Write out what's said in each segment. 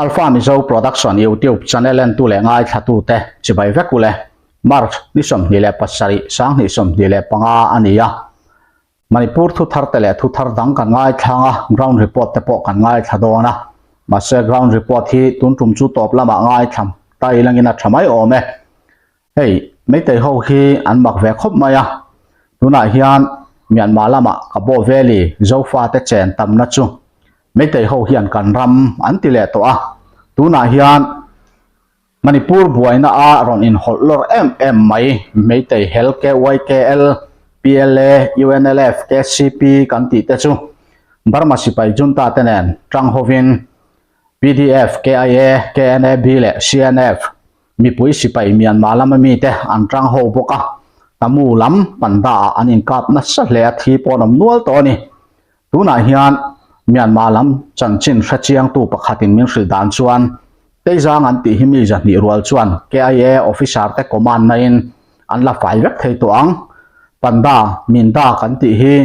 Alpha Mizo Production YouTube channel entu leh ngaithlatute chibai vek ule. March ni 27 2025 a ni a. Manipur thu thar te leh thu thar dang kan ngaithlang a, ground report te pawh kan ngaithla dawn a. Mahse ground report hi tun tum chu tawp lamah ngaithlam ta ilangin a tha mai awm e. Hei, Meitei ho hi an mak ve khawp mai a, tunah hian Myanmar lamah Kabaw Valley Zofa te chen tamna chu Meitei ho hian kan ram an ti leh tawh a, tunah hian Manipur buaina a rawn inhawlh lawr em em mai, Meitei hel KYKL, PLA, UNLF, KCP kan tih te chu Burma sipai junta te nen tang hovin PDF, KIA, KNAB leh CNF Mipui sipai Myanmar lama mite an tang ho bawk a, Tamu lam Panda ah an inkap nasa hle a thi pawh an awm nual tawh a ni. Tunah hian Myanmar lam chanchin hre chiangtu pakhatin min hrilh dan chuan Teizang an tih hi mi zahnih rual chuan KIA officer te command na in an la fai vek thei tawh ang. Panda, Minda kan tih hi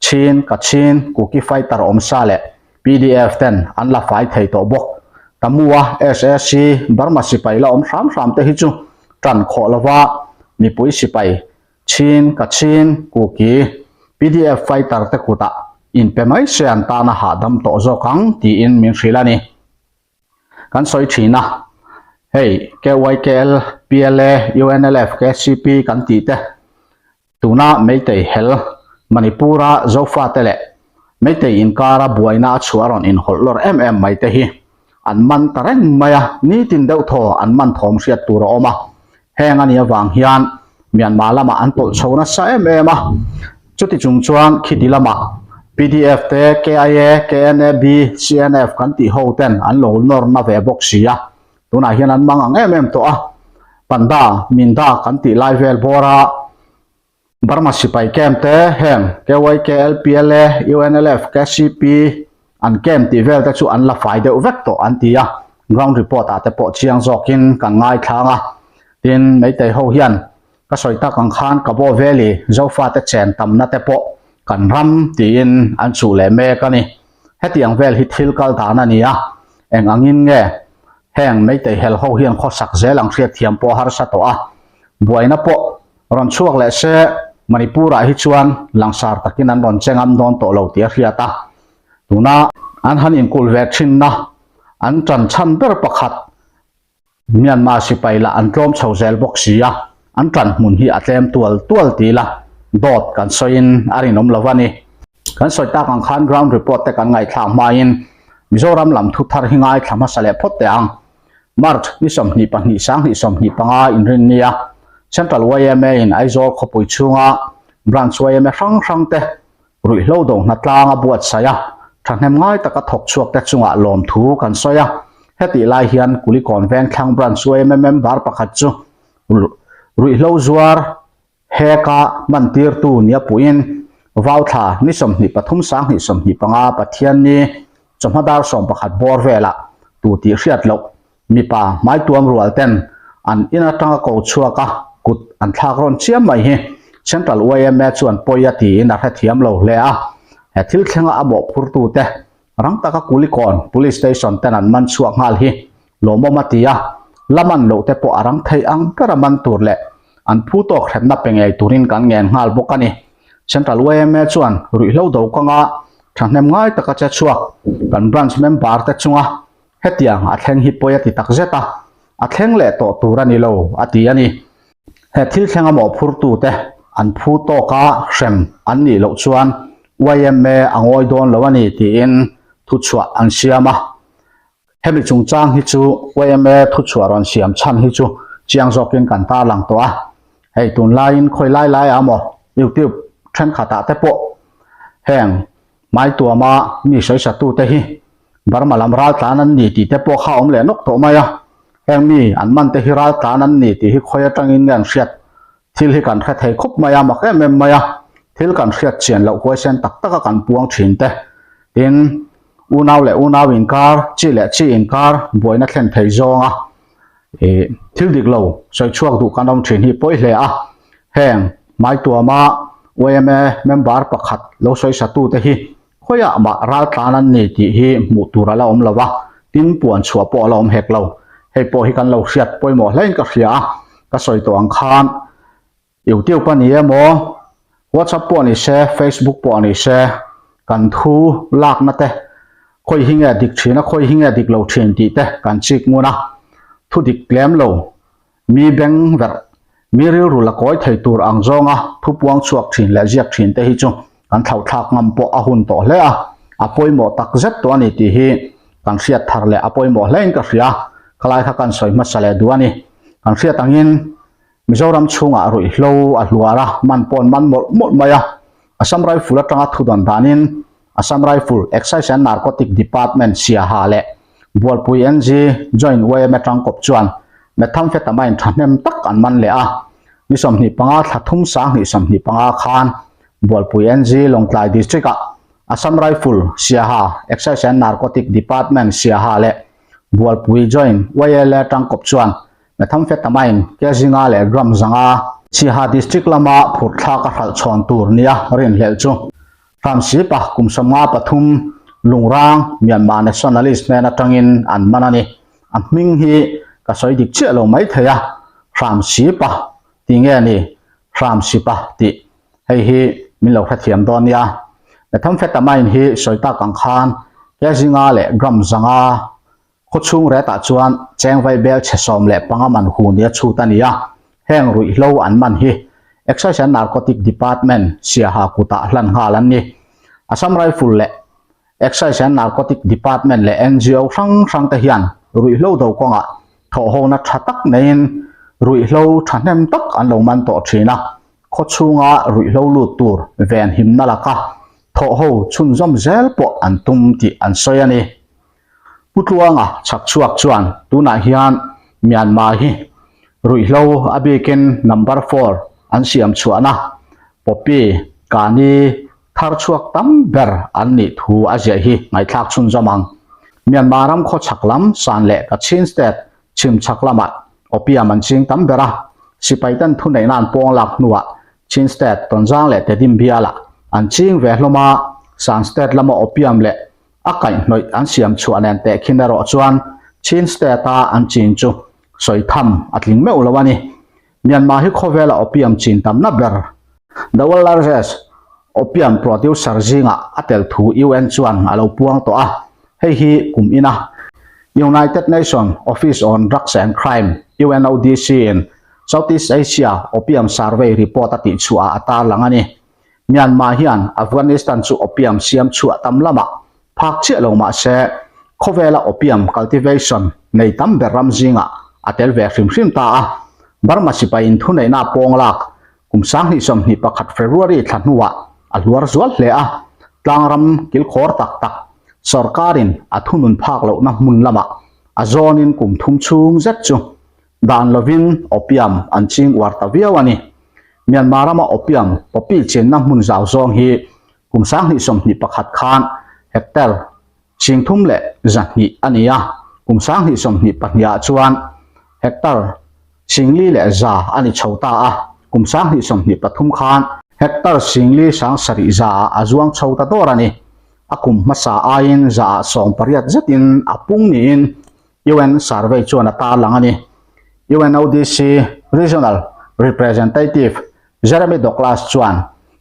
Chin, Kachin, Kuki fighter awmsa leh Pdf ten an la fai thei tawh bawk. Tamua SAC Burma sipai la awm hram hram te hi chu tan khawh lova mipui sipai Chin, Kachin, Kuki, pdf fighter te kutah inpe mai se an tana hahdam tawh zawk ang tiin min hrilh a ni. Kan sawi thin a, hei KYKL, PLA, UNLF, KCP kan tih te Tuna Meitei hel, Manipur-a Zofate leh Meitei inkara buaina a chhuah rawn inhawlh lawr em em mai te hi an man ta reng mai a, nitin deuh thaw an man thawm hriat tur a awm a. Heng a nih avang hian Myanmar lamah an tawlh chho nasa em em a. Chuti chung chuan khiti lamah pdf te, KIA, KNAB, CNF kan tih ho ten an lo nawr na ve bawk si a. Tunah hian an mang ang em em tawh a, Panda, Minda kan tih lai vel bawr a, Burma sipai camp te heng KYKL, PLA, UNLF, KCP an camp tih vel te chu an la fai deuh vek tawh an ti a, ground report ah te pawh chiang zawkin kan ngaithlang a. Tin, Meitei ho hian ka sawi tak ang khan Kabaw Valley Zofate chen tamna te pawh kan ram tiin an chuh leh mek a ni. Hetiang vel hi thil kal dan a ni a, eng angin nge heng Meitei hel ho hian khawsak zel ang hriatthiam pawh a harsa tawh a, buaina pawh rawn chhuak leh se Manipur-ah hi chuan langsar takin an rawn che ngam dawn tawh lo tih a hriat a, tuna an han inkulh ve thinna an tan chhan ber pakhat Myanmar sipai lah an tlawm chho zel bawk si a, an tan hmun hi a tlem tual tual ti ila dawt kan sawiin a rinawm lo a ni. Kan sawi tak ang khan ground report te kan ngaihthlak hmain Mizoram lam thu thar hi ngaithla hmasa leh phawt teh ang. March ni 22 2025 inrinni a Central yma in Aizawl khawpui chhunga Branch yma hrang hrang te Ruihhlo do hnatlang a buatsaih a, thahnem ngai taka thawk chhuak te chungah lawmthu kan sawi a. Hetih lai hian Kulikawn Vengthlang Branch yma member pakhat chu ruihhlo zuar heka hmantirtu nia puhin Vauthla ni 23 2025 Pathianni chawhma dar 11 bawr velah tu tih hriat loh Mipa hmaituam rual ten an in atanga ko chhuak a, kut an thlak rawn chiam mai hi Central yma chuan pawi a tiin a hrethiam lo hle a. He thil thlenga a mawhphurtu te rang taka Kulikawn Police Station ten an man chhuak nghal hi lawmawm a ti a, la man loh te pawh a rang thei ang ber a man tur leh an phu tawk hremna pe ngei turin kan ngen nghal bawk a ni. Central yma chuan ruihhlo do kawnga thahnem ngai taka che chhuak kan branch member te chunga Hetiang a thleng hi pawi a ti tak zet a, a thleng leh tawh tur a ni lo, a ti a ni. He thil thlenga mawhphurtute an phu tawka hrem an nih loh chuan yma a ngawi dawn lo a ni tiin thuchhuah an siam a. Hemi chungchang hi chu yma thuchhuah rawn siam chhan hi chu chiang zawkin kan tarlang tawh a. Hei tunlaiin khawi lai laiah maw YouTube thenkhatah te pawh heng Hmaituama mi sawisatute hi Burma lam raltlan an ni tih te pawh kha a awm leh nawk tawh mai a. Heng mi an man te hi raltlan an ni tih hi khawi atangin nge an hriat? Thil hi kan hre thei khawp mai a, mak em em mai a. Thil kan hriat chian loh huaisen tak taka kan puang thin te. Tin, unau leh unau inkar, chi leh chi inkar buaina thlen thei zawnga ih thil dik lo sawi chhuak duh kan awm thin hi pawi hle a. Heng Hmaituama yma member pakhat lo sawisatute hi khawiah mah raltlan an ni tih hi hmuh tur a la awm lo a. Tin, puan chhuah pawh a la awm hek lo. Hei pawh hi kan lo hriat pawimawh hlein ka hria a, ka sawi tawh ang khan YouTube a ni emaw, WhatsApp pawh ni se, Facebook pawh ni se, kan thu lakna te khawi hi nge dik thin a, khawi hi nge dik lo thin tih te kan chik ngun a, thu dik tlem lo Mi beng verh, mi rilru la kawi thei tur ang zawnga thu puang chhuak thin leh ziak thin te hi chu kan thlauhthlak ngam pawh a hun tawh hle a, a pawimawh tak zet tawh a ni tih hi kan hriat thar leh a pawimawh hlein ka hria. Khalai kha kan sawi hmasa leh duh a ni. Kan hriat angin Mizoram chhungah ruihhlo a hluar a, man paw'n man mawlh mawlh mai a. Assam Rifle atanga thu dawn danin Assam Rifle, Excise and Narcotic Department Siaha leh Bualpui NG Joint yma tangkawp chuan methamphetamine thahnem tak an man leh a. Ni 25 thla thum 2025 khan Bualpui NG Lawngtlai District-ah Assam Rifle, Siaha, Excise and Narcotic Department Siaha leh Bualpui Joint YLA tangkawp chuan methamphetamine kg nga leh gram 500 Siaha District lama phurhthlak a hralh chhawn tur nia rinhlelh chu Hramsipa kum 53 Lungrang Myanmar Nationalist hnen atangin an man a ni. A hming hi ka sawi dik chiah lo mai thei a, Hramsipa tih nge ni Hramsipa tih hei hi min lo hrethiam dawn nia. Methamphetamine hi sawi tak ang khan kg nga leh gram 500 Khawchhung retah chuan chengvai bel chhe 15 man hu nia chhut a ni a, heng ruihhlo an man hi Excise and Narcotic Department Siaha kutah hlan nghal an ni. Assam Rifle leh Excise and Narcotic Department leh NGO hrang hrang te hian ruihhlo do kawngah thawhhona tha tak neiin ruihhlo thahnem tak an lo man tawh thin a, khawchhunga ruihhlo lut tur venhimna laka thawhho chhunzawm zel pawh an tum tih an sawi a ni. Pu Tluanga chhak chhuak chuan tunah hian Myanmar hi ruihhlo a bikin number four an siam chhuahna Poppy Kani thar chhuak tam ber an nih thu a ziah hi ngaihthlak chhunzawm ang. Myanmar ram khaw chhak lam San leh Kachin State chhim chhak lamah opium an ching tam ber a, sipai ten thuneihna an pawng lak hnuah Chin State Tonzang leh Tedim bialah an ching ve hlawm a, San State lama opium leh A kaihhnawih an siam chhuah nen teh khin erawh chuan Chin State-a an chin chu sawi tham a tling meuh lo a ni. Myanmar hi khawvela opium chin tamna ber, the world largest opium producer zingah a tel thu UN chuan a lo puang tawh a, hei hi kum ina United Nations Office on Drugs and Crime, UNODC, in Southeast Asia Opium Survey report a tihchhuahah a tarlang a ni. Myanmar hian Afghanistan chu opium siam chhuah tam lamah phak chiah lo mah se, khawvela opium cultivation nei tam ber ram zingah a tel ve hrim hrim ta a. Burma sipaiin thuneihna a pawng lak kum 2021 February thla hnuah a hluar zual hle a, tlangram kilkhawr tak tak sorkarin a thunun phak lohna hmun lamah a zawnin kum thum chhung zet chu dan lovin opium an ching uar ta viau a ni. Myanmar rama opium poppy chenna hmun zau zawng hi kum 2021 khan hectare 3,200 a ni a, kum 2022 ah chuan hectare 4,100 a ni chho ta a, kum 2023 khan hectare 4,700 ah a zuang chho ta dawr a ni. A kum hmasa aiin za ah 80 zetin a pung niin UN survey chuan a tarlang a ni. UNODC Regional Representative Jeremy Douglas chuan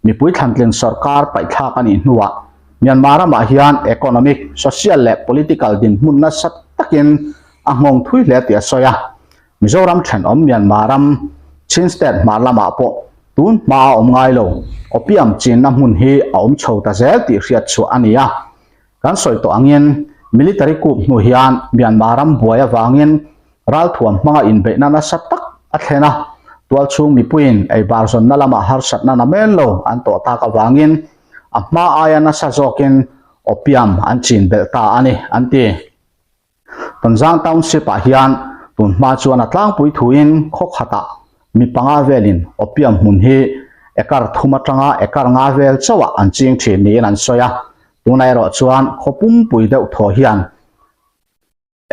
mipui thlantling sorkar paihthlak a nih hnuah Myanmar ramah hian economic, social leh political dinhmun nasa takin a nghawng thui hle tih a sawi a. Mizoram thenawm Myanmar ram Chin State hmar lamah pawh tun hma a awm ngai lo, opium chinna hmun hi a awm chho ta zel tih hriat chhuah a ni a. Kan sawi tawh angin military coup hnu hian Myanmar ram buai avangin ralthuam hmanga inbeihna nasa tak a thlen a, tualchhung mipuiin eibar zawnna lamah harsatna na men lo an tawh tak avangin a hma aia nasa zawkin opium an chin belh ta a ni, an ti. Tonzang Township-ah hian tun hma chuan a tlangpui thuin khaw khatah mi panga velin opium hmun hi ekar thum atanga ekar nga vel chauhah an ching thin niin an sawi a, tunah erawh chuan khaw pumpui deuh thaw hian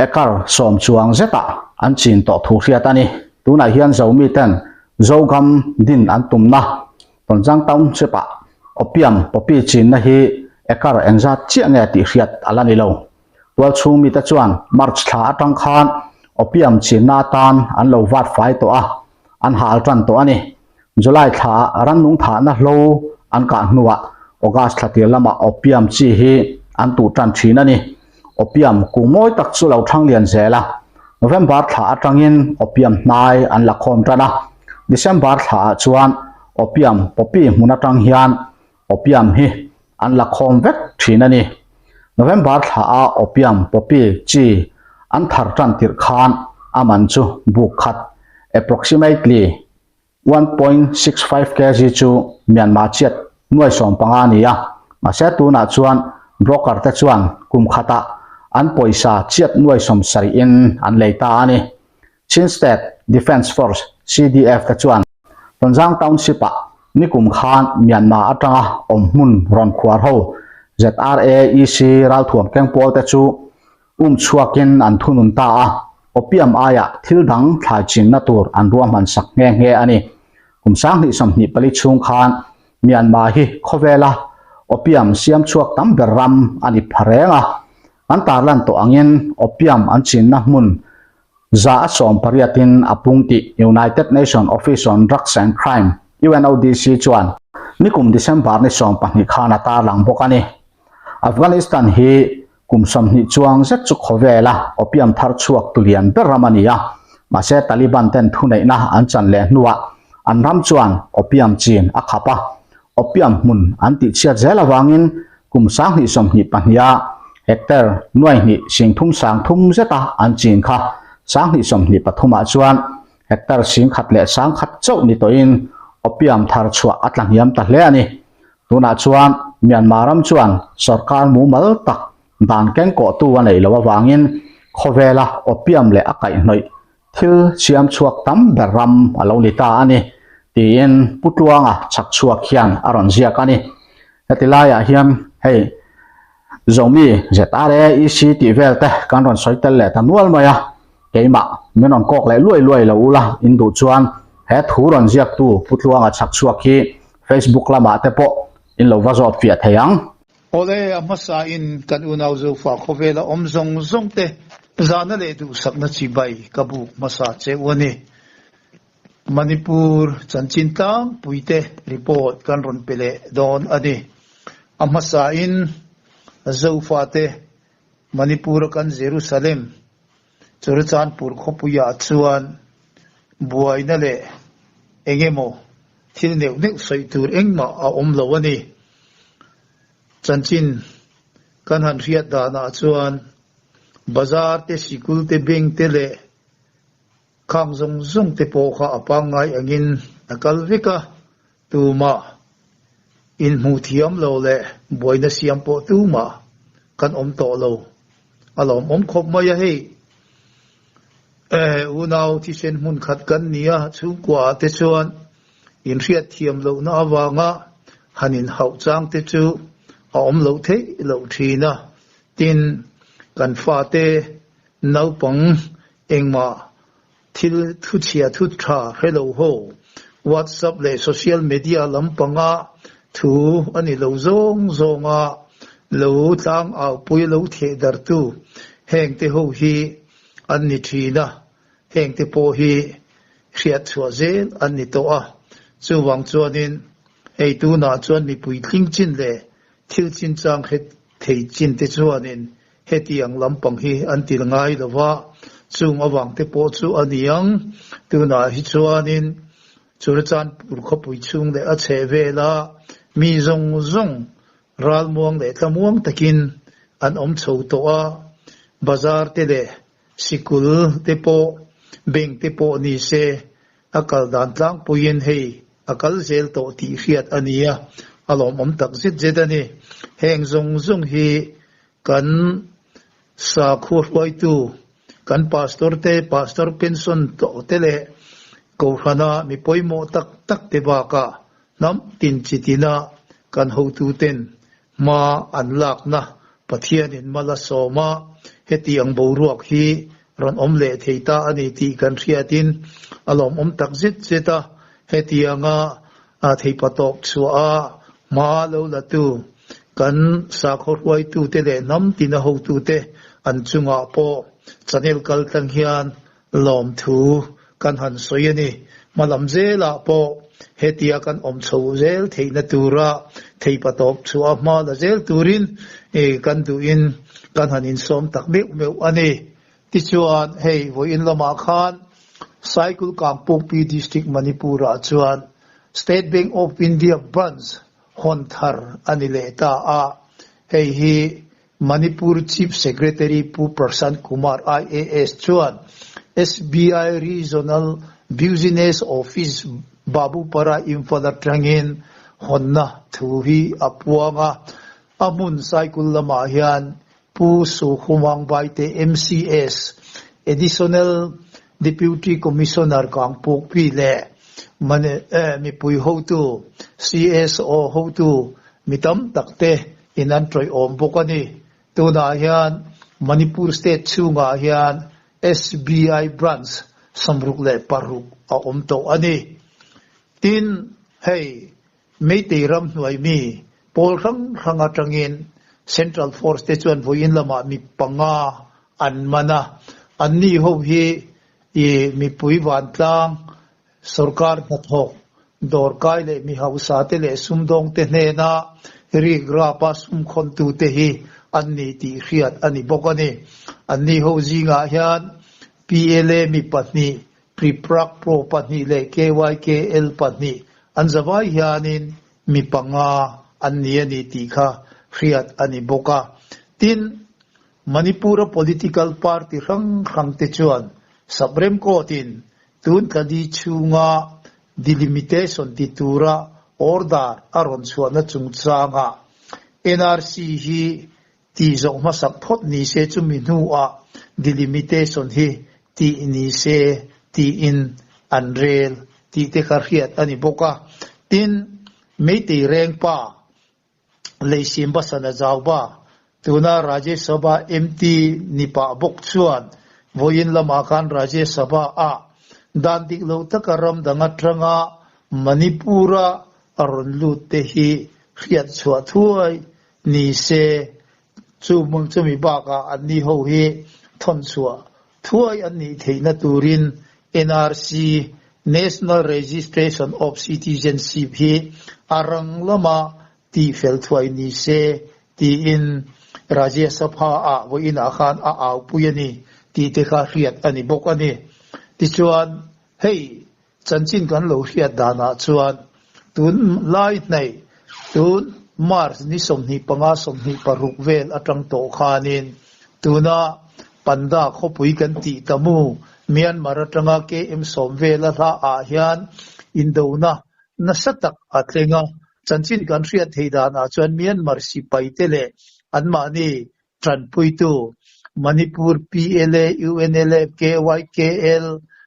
ekar sawm chuang zetah an chin tawh thu hriat a ni. Tunah hian Zomi ten Zogam din an tumna Tonzang Township-ah opium poppy chinna hi ekar engzat chiah nge tih hriat a la ni lo. Tualchhung mite chuan March thla atang khan opium chinna atan an lo vat fai tawh a, an hal tan tawh a ni. July thlaah rannung thahna hlo an kah hnuah August thla tir lamah opium chi hi an tuh tan thin a ni. Opium kung mawi tak chu lo thang lian zel a, November thla atangin opium hnai an la khawm tan a, December thlaah chuan opium poppy hmun atang hian opium hi an la khawm vek thin a ni. November thlaah opium poppy chi an thar tan tirh khan a man chu buk khat, approximately 1.65 kg chu Myanmar chiat nuai 15 a ni a, mahse tunah chuan broker te chuan kum khatah an pawisa chiat nuai 70 in an lei ta a ni. Chin State Defence Force, CDF, te chuan Tonzang Township ah nikum khan Myanmar atanga awm hmun rawn khuar ho ZRA-EC ralthuam keng pawl te chu Um chhuakin an thunun ta a, opium aiah thil dang thlai chinna tur an ruahman sak nghe nghe a ni. Kum 2024 chhung khan Myanmar hi khawvela opium siam chhuak tam ber ram a ni pha reng a. Kan tarlan tawh angin opium an chinna hmun 180 in a pung tih United Nation Office on Drugs and Crime, UNODC, chuan nikum December ni 12 khan a tarlang bawk a ni. Afghanistan hi Kum 20 chuang zet chu khawvela opium thar chhuak tu lian ber ram a ni a, mahse Taliban ten thuneihna an chan leh hnuah an ram chuan opium chin a khap a, opium hmun an tihchhiat zel avangin kum 2022 a hectare nuaihnih singthum sangthum zeta an chin kha 2023 ah chuan hectare singkhat leh sangkhat chauh ni tawhin opium thar chhuah a tla hniam ta hle a ni. Tunah chuan Myanmar ram chuan sorkar mumal tak dan kengkawhtu a neih loh avangin khawvela opium leh a kaihhnawih thil siam chhuak tam ber ram a lo ni ta a ni, tiin Pu Tluanga chhak chhuak hian a rawn ziak a ni. Heti laiah hian hei Zomi ZRAEC tih vel te kan rawn sawi tel leh ta nual mai a, keimah min rawn kawk leh luai luai lo ula in duh chuan he thu rawn ziaktu Pu Tluanga chhak chhuak hi Facebook lamah te pawh in lo va zawt fiah thei ang. Awle, a hmasa in kan unau Zofa khawvela awm zawng zawng te zahna leh duhsakna chibai ka buk hmasa che u a ni. Manipur chanchin tlangpui te report kan rawn pe leh dawn a ni. A hmasa in Zofa te Manipur a kan Jerusalem Churachandpur khawpuiah chuan buaina leh eng emaw thil neuh neuh sawi tur engmah a awm lo a ni. Chanchin kan han hriat danah chuan bazar te, sikul te, bank te leh khang zawng zawng te pawh kha a pangngai angin a kal vek a, tumah inhmuh thiam lo leh buaina siam pawh tumah kan awm tawh lo. A lawmawm khawp mai a hei. Unau thisen hmun khat kan ni a, chhungkuaah te chuan inhriat thiam lohna avanga han inhauh chang te chu a awm loh theih loh thin a. Tin, kan fate naupang engmah thil thuchhia thu tha hre lo ho, WhatsApp leh social media lampanga thu a ni lo zawng zawnga lo tlang aupui lo theh dartu hengte ho hi an ni thin a, hengte pawh hi hriat chhuah zel an ni tawh a. Chuvang chuanin hei tunah chuan mipui tling chin leh thil chinchang hre thei chin te chuanin Hetiang lampang hi an til ngai lo va, chung avang te pawh chu a ni ang. Tunah hi chuanin Churachandpur khawpui chhung leh a chheh vela mi zawng zawng ralmuang leh tlamuang takin an awm chho tawh a, bazar te leh sikul te pawh, bank te pawh ni se a kal dan tlangpuiin hei a kal zel tawh tih hriat a ni a, a lawmawm tak zet zet a ni. Heng zawng zawng hi Kan sakhua hruaitu, kan pastor te, pastor pension tawh te leh Kohhrana mi pawimawh tak tak te bakah hnam tin chi tina kan hotuten hma an lakna Pathianin mal a sawm a, heti ang boruak hi rawn awm leh thei ta a ni tih kan hriatin a lawmawm tak zet zet a, hetianga theipa tawp chhuah a hma lo la tu kan sakhaw hruaitute leh hnam tina hotute. An chungah pawh channel kaltlang hian lawmthu kan han sawi a ni. Hmalam zelah pawh hetia kan awm chho zel theihna tura theipatawp chhuah hma la zel turin kan duhin kan han insawm tak meuh meuh a ni. Tichuan, hei vawiin lamah khan Saikul Kangpokpi District Manipur-ah chuan State Bank of India Branch hawn thar a ni leh ta a, hei hi Manipur Chief Secretary Pu Prashant Kumar IAS chuan SBI Regional Business Office Babupara Imphal atangin hawnna thu hi a puang a, a hmun Saikul lamah hian Pu Suhumang Baite MCS, Additional Deputy Commissioner Kangpokpi leh mipui hotu, CSO hotu mi tam tak te in an tawih awm bawk a ni. Tunah hian Manipur State chhungah hian SBI Branch 66 a awm tawh a ni. Tin, hei Meitei ramhnuai mi pawl hrang hrang atangin Central Force te chuan vawiin lamah mi panga an man a, anni ho hi i mipui vantlang, sorkar hnathawk, dawrkai leh mi hausa te leh sumdawng te hnena rikrapa sumkhawntu te hi an ni tih hriat a ni bawk a ni. Anni ho zingah hian PLA mi pahnih Priprak Pro pahnih leh KYKL pahnih an zavai hianin mi panga an ni a ni tih kha hriat a ni bawk a. Tin, Manipur-a political party hrang hrangte chuan Supreme Court-in tun tladi chhunga delimitation ti tura order a rawn chhuahna chungchangah NRC hi Tih zawh hmasak phawt ni se chumi hnuah delimitation hi tih ni se tiin an rel tih te kha hriat a ni bawk a. Tin, Meitei Rengpa, Leisim Basana Zauba, tuna Rajya Sabha MP ni pah bawk chuan vawiin lamah khan Rajya Sabha ah dan dik lo taka ram dang atanga Manipur-a a rawn lut te hi hriat chhuah thuai Ni se, chu hmun chumi bakah anni ho hi thawnchhuah thuai an nih theihna turin NRC, National Registration of Citizenship, hi a rang lama tihfel thuai ni se tiin Rajya Sabha-ah vawiinah khan a aupui a ni tih te kha hriat a ni bawk a ni. Tichuan, hei Chanchin kan lo hriat danah chuan tun lai hnaih tun March ni 25 26 vel atang tawh khanin tuna Panda khawpui kan tih ta mu Myanmar atanga KM 10 vela hla ah hian indona nasa tak a thleng a. Chanchin kan hriat theih danah chuan Myanmar sipai te leh anmahni Tanpuitu, Manipur PLA, UNLA, KYKL,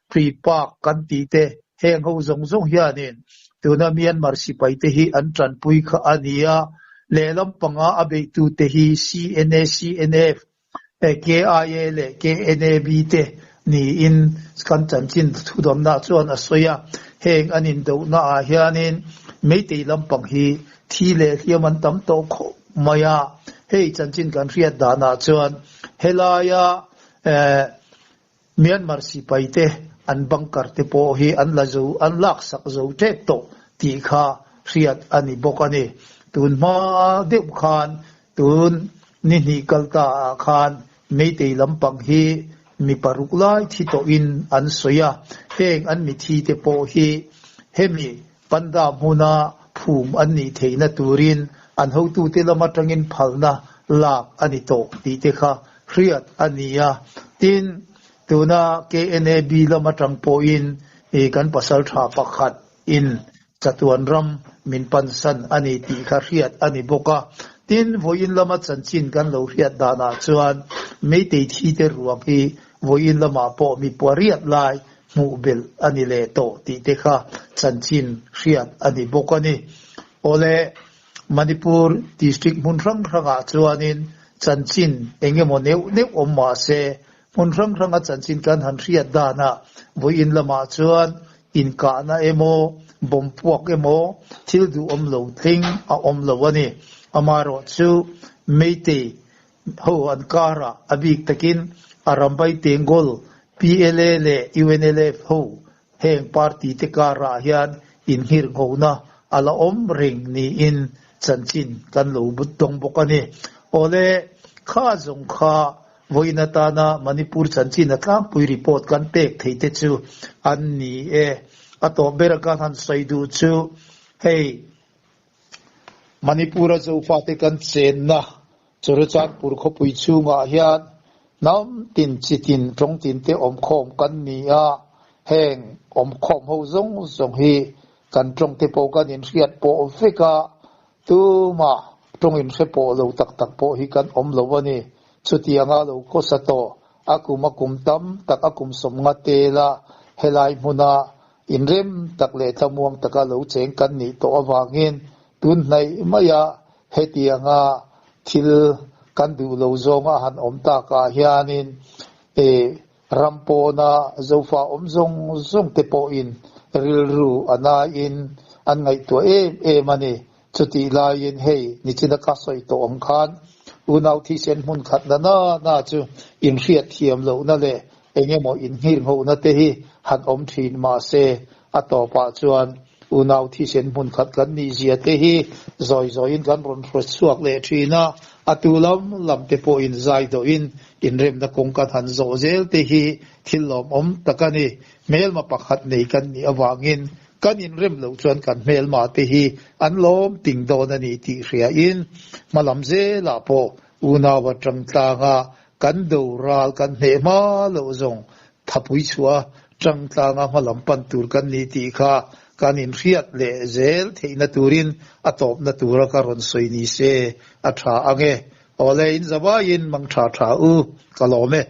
Prepark kan tih te heng ho zawng zawng hianin tuna Myanmar sipai te hi an tanpui kha a ni a, lehlam panga a beihtute hi CNA, CNF, KIA leh KNAB te niin kan chanchin thudawmna chuan a sawi a, heng an indohna ah hianin Meitei lampang hi Thi leh hliam an tam tawh khawp mai a, hei chanchin kan hriat danah chuan helaia Myanmar sipai te an bunker te pawh hi an la zo an laksak zo tep tawh tih kha hriat a ni bawk a ni. Tun hma deuh khan tun ni hnih kal ta ah khan Meitei lampang hi mi paruk lai thi tawhin an sawi a, heng an mithi te pawh hi hemi Panda hmuna phum an nih theihna turin an hotute lam atangin phalna lak a ni tawh tih te kha hriat a ni a. Tin, tuna KNAB lam atang pawhin kan pasaltha pakhat in chatuan ram min pansan a ni tih kha hriat a ni bawk a. Tin, vawiin lama chanchin kan lo hriat danah chuan Meitei thite ruang hi vawiin lamah pawh mi pariat lai hmuh belh a ni leh tawh tih te kha chanchin hriat a ni bawk a ni. Awle, Manipur district hmun hrang hrangah chuanin chanchin eng emaw neuh neuh awm mah se, hmun hrang hranga chanchin kan han hriat danah vawiin lamah chuan inkahna emaw, bomb puak emaw thil duhawm lo tling a awm lo a ni. Amaherawhchu, Meitei. ho an karah a bik takin Arambai Tengol, PLA leh UNLF ho heng party te karah hian inghirnghona a la awm reng niin chanchin kan lo dawng bawk a ni. Awle, kha zawng kha vawiin atana Manipur chanchin a tlangpui report kan pek theih te chu an ni e. A tawp bera kan han sawi duh chu hei Manipur-a Zofate kan chenna Churachandpur khawpui chhungah hian hnam tin chi tin tawng tin te awmkhawm kan ni a, heng awmkhawm ho zawng zawng hi kan tawng te pawh kan inhriat pawh vek a, tumah tawng inhre pawh lo tak tak pawh hi kan awm lo a ni. Chutianga lo khawsa tawh a kum a kum tam tak a kum sawmnga tela helai hmuna Inrem tak leh thlamuang taka lo cheng kan nih tawh avangin tun hnaih maia hetianga thil kan duh lo zawnga han awm takah hianin ram pawna Zofa awm zawng zawng te pawhin rilru a naiin an ngaihtuah em em a ni. Chutih laiin hei nichina ka sawi tawh ang khan unau thisen hmun khat na na na chu inhriat thiam lohna leh eng emaw inngirnghona te hi han awm thin mahse a tawpah chuan unau thisen hmun khat kan nih zia te hi zawi zawiin kan rawn hre chhuak leh thin a, a tu lam lam te pawhin zai dawhin inremna kawng kan han zawh zel te hi thil lawmawm tak a ni. Hmelma pakhat nei kan nih avangin Kan inrem loh chuan kan hmelma te hi an lawm ting dawn a ni tih hriain hmalam zelah pawh unau atang tlanga kan do ral kan hneh hma loh zawng thapui chhuah tang tlanga hmalam pan tur kan ni tih kha kan inhriat leh zel theihna turin a tawpna tura ka rawn sawi ni se a tha ang e. Awle in zavaiin mang tha tha u ka lawm e.